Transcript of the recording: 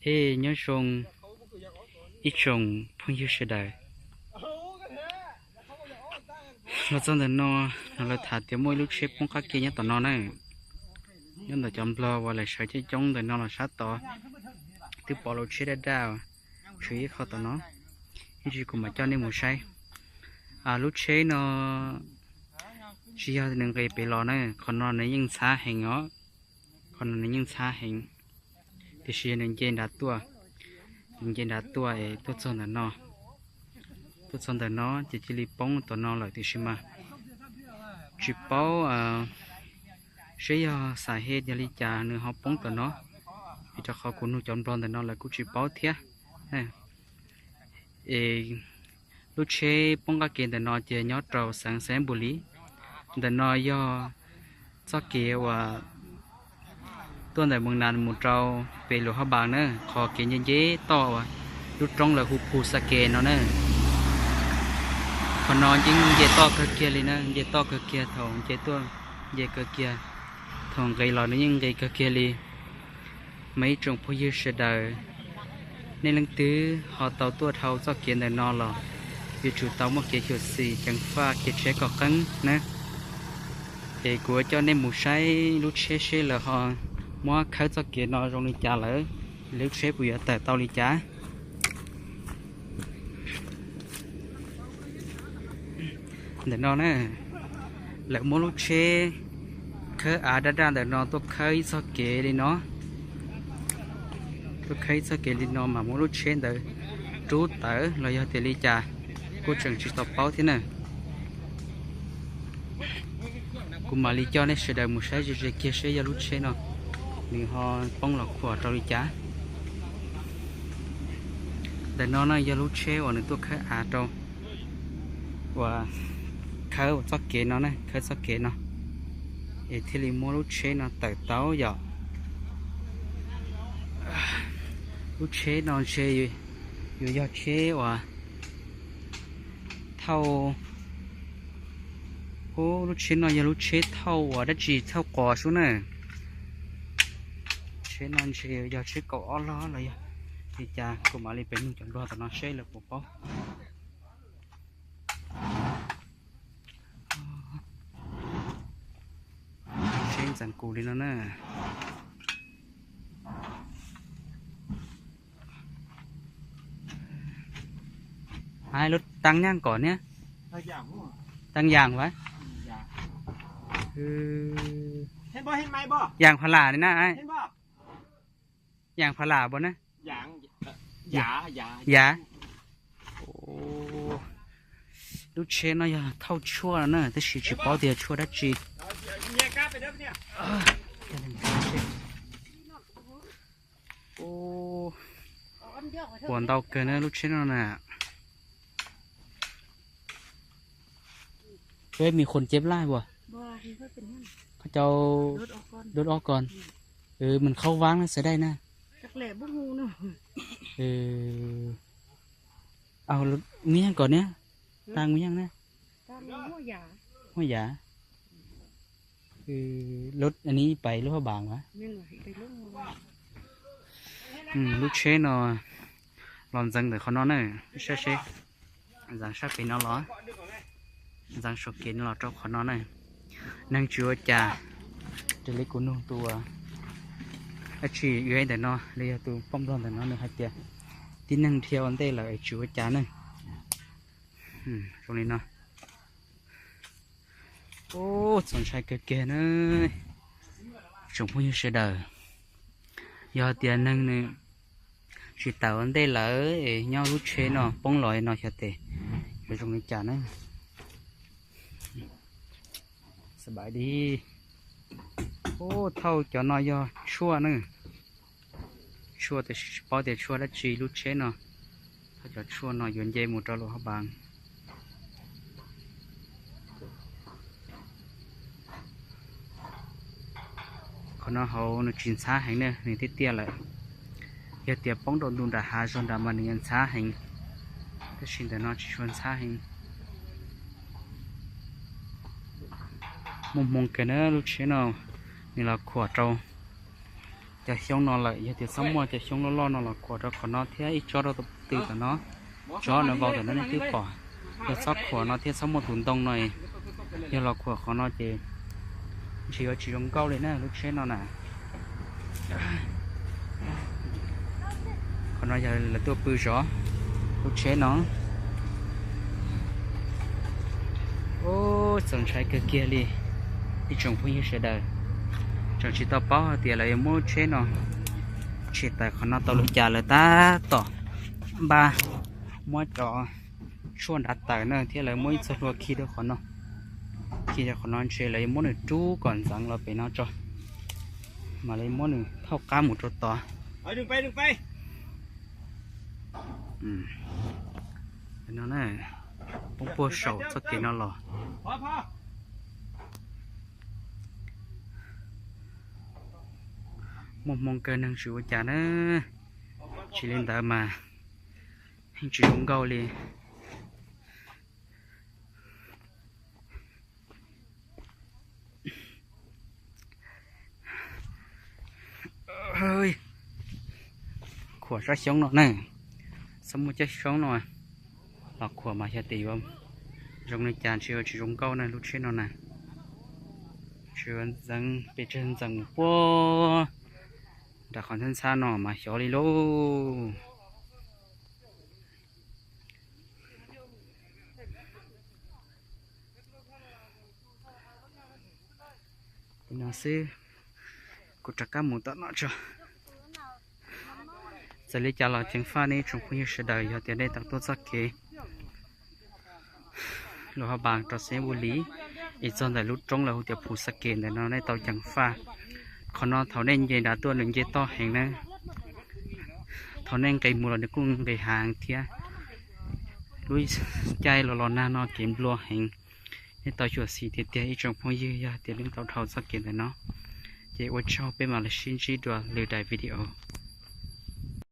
Es nyob zoo ib tsoom phooj ywg sawv daws. Los txog ntawm no, no lawv tham tias muaj ib lub tsheb poob qab ke nyob tom no na. Nyob ntawm cov nplog uas lawv sawv coob coob ntawm no los sab tod, twb pom lub tsheb daj daj tshuav ib qho tom no. Ib ntsis kuv mam coj nej mus saib. Lub tsheb no tsis yog nws nqis pem los na, qhov no nws yeej ntxhab heev os. Qhov no nws yeej ntxhab heev, tiam sis nws nce nrad tuaj, nws nce nrad tuaj es tuaj txog ntawm no, tuaj txog ntawm no ces cia li poob tom no lawm tiam sis mas tsis paub seb yog xav he yog li cas nws ho poob tom no, vim rau qhov kuv nug cov nplog ntawm no lawv kuj tsis paub thiab. Es lub tsheb poob qab ke ntawm no ces nyob rau xeev Xeev Npum Lis. Ntawm no yog txoj kev uas tuaj ntawm Moos Nas mus rau pem Luam Haj Npas na, qhov kev nce nce toj uas lub roob lawv hu Phu Xa Ke no na. Qhov no yeej nce toj kawg kiag li na, nce toj kawg kiag thaum nce tuaj, nce kawg kiag, thaum nqis los nws yeej nqis kawg kiag li. Mas ib tsoom phooj ywg sawv daws, nej leej twg ho tau tuaj dhau txoj kev ntawm no los yuav tsum tau muaj kev xyuam xim ceev faj kev tsheb kom qeeb na. Es kuv coj nej mus saib lub tsheb seb lawv ho muab khawb txoj kev no zoo li cas lawm, lub tsheb puas yuav tawm tau li cas. Ntawm no na, lawv muab lub tsheb khawb av daj daj ntawm no tuaj khawb ib txoj kev li no. Tuaj khawb ib txoj kev li no mas muab lub tsheb ntawd rub tawm los yog tias li cas kuj tseem tsis tau paub thiab na. Kuv mam li coj nej sawv daws mus saib ze ze kiag seb yog lub tsheb no nws ho poob los khuam rau li cas. Ntawm no na yog lub tsheb uas nws tuaj khawb av rau, uas khawb txoj kev no na, khawb txoj kev no es thiaj li muab lub tsheb no tawm tau yom. Lub tsheb no ntshe yuav yog tsheb uas thauj, lub tsheb no yog lub tsheb thauj uas dab tsi, thauj qos sub na. Tsheb no ntshe yog tsheb kaum ob log los yog li cas, kuv mam li pem nug cov nplog tom no seb lawv puas paub. Tsheb ntxeev kus li no na. Lub taab nyaj kom niab, taab yaas vas, yaas pha las li na, yaas pha las puas na, yaas. Lub tsheb no yog thauj tshuaj no na, tab sis tsis paub tias tshuaj dab tsi. Puas ntau kawg na lub tsheb no na. Peb mi qhuas ceb laj puas? Koj cau đốt ói còn. Mình không vắng nó sẽ đây nè. Nguyên nhân còn nhé. Tăng nguyên nhân nè. Muaj yam. Lub, anv pais lub hauv bas as. Lub tsheb no los ntxeev ntawm qhov no na, saib seb, ntxeev sab pem no los, ntxeev saum kev no los rau qhov no na. Neeg tsis ua cas, raws li kuv nug tus dab tsi ua ntawm no los yog tus poj nplog ntawm no nws hais tias tib neeg dhia ua ntej lawm es tsis ua cas na. Zoo li no. Txaus ntshai kawg kiag na tsoom phooj ywg sawv daws. Yog tias neeg nws tsis tawm ua ntej lawm es nyob lub tsheb no poob los no xyov tes yuav zoo li cas na. Xab pais di. Thauj cov no yog tshuaj na. Tshuaj tab sis tsis paub tias tshuaj dab tsi lub tsheb no. Thauj cov tshuaj no yuav nce mus rau Luam Haj Npas. Qhov no hauv nws tsis ntxhab heev na, nws tiaj tiaj lawm. Yog tias poob rau ntu nram hav zog nrad mas nws yuav ntxhab heev, tab sis ntawm no tsis tshua ntxhab heev. Muaj hmoo kawg na lub tsheb no, nws los khuam rau Cov xyoob no lawm, yog tias txhob muaj cov xyoob loj loj no los khuam rau qhov no thiab ib tsob rau tom tw tom no, tsob no vau tom no nej twb pom. Yog txhob khuam no thiab txhob muaj tus ntoo no, yog los khuam qhov no ces ntshe yuav tsis zoo nkauj li na lub tsheb no na. Qhov no yog lawv tuaj pw zov lub tsheb no. Ub, txaus ntshai kawg kiag li ib tsoom phooj ywg sawv daws. Tseem tsis tau paub hais tias lawv yuav muab tsheb no tshem tawm qhov no tau li cas, lawv tab tom npaj muab cov tshuaj nrad tawm na thiab lawv muab ib txoj hlua khi rau qhov no, khi rau qhov no ntshe lawv yuav muab nws rub kom ntxeev los pem no tso, mas lawv yuav muab nws thauj qab mus rau tod. No poob puag saum txoj kev no los. Muaj hmoo kawg neeg tsis ua cas na, tsis li ntawd mas yeej tsis zoo nkauj li. Khuam sab xyoob no na, txhob muaj cov xyoob no los khuam mas xyov tias yuav zoo li cas, ntshe yuav tsis zoo nkauj na lub tsheb no na. Tsis ntxeev pes tsawg, ntxeev mus puag nram qhov ntxhab ntxhab no mas xyov li lauj. Li no xwb, kuv rov qab mus tom no tso. Txawm li cas los ceev faj nej tsoom phooj ywg sawv daws, yog tias nej tau tuaj txoj kev luas haj pas rau xeev Ua Lis, es txog ntawm lub roob lawv hu tias Phu Xa Kes ntawm no nej tau ceev faj. Qhov no thaum nej nce nrad tuaj nws nce toj heev na, thaum nej nqis mus los nws kuj nqis heev thiab. Lub caij los los nag no kev nplua heev, nej tau xyuam xim tiag tiag ib tsoom phooj ywg yog tias nej tau dhau txoj kev ntawm no. Ces ua tsaug, peb mam li sib ntsib dua lwm daim video.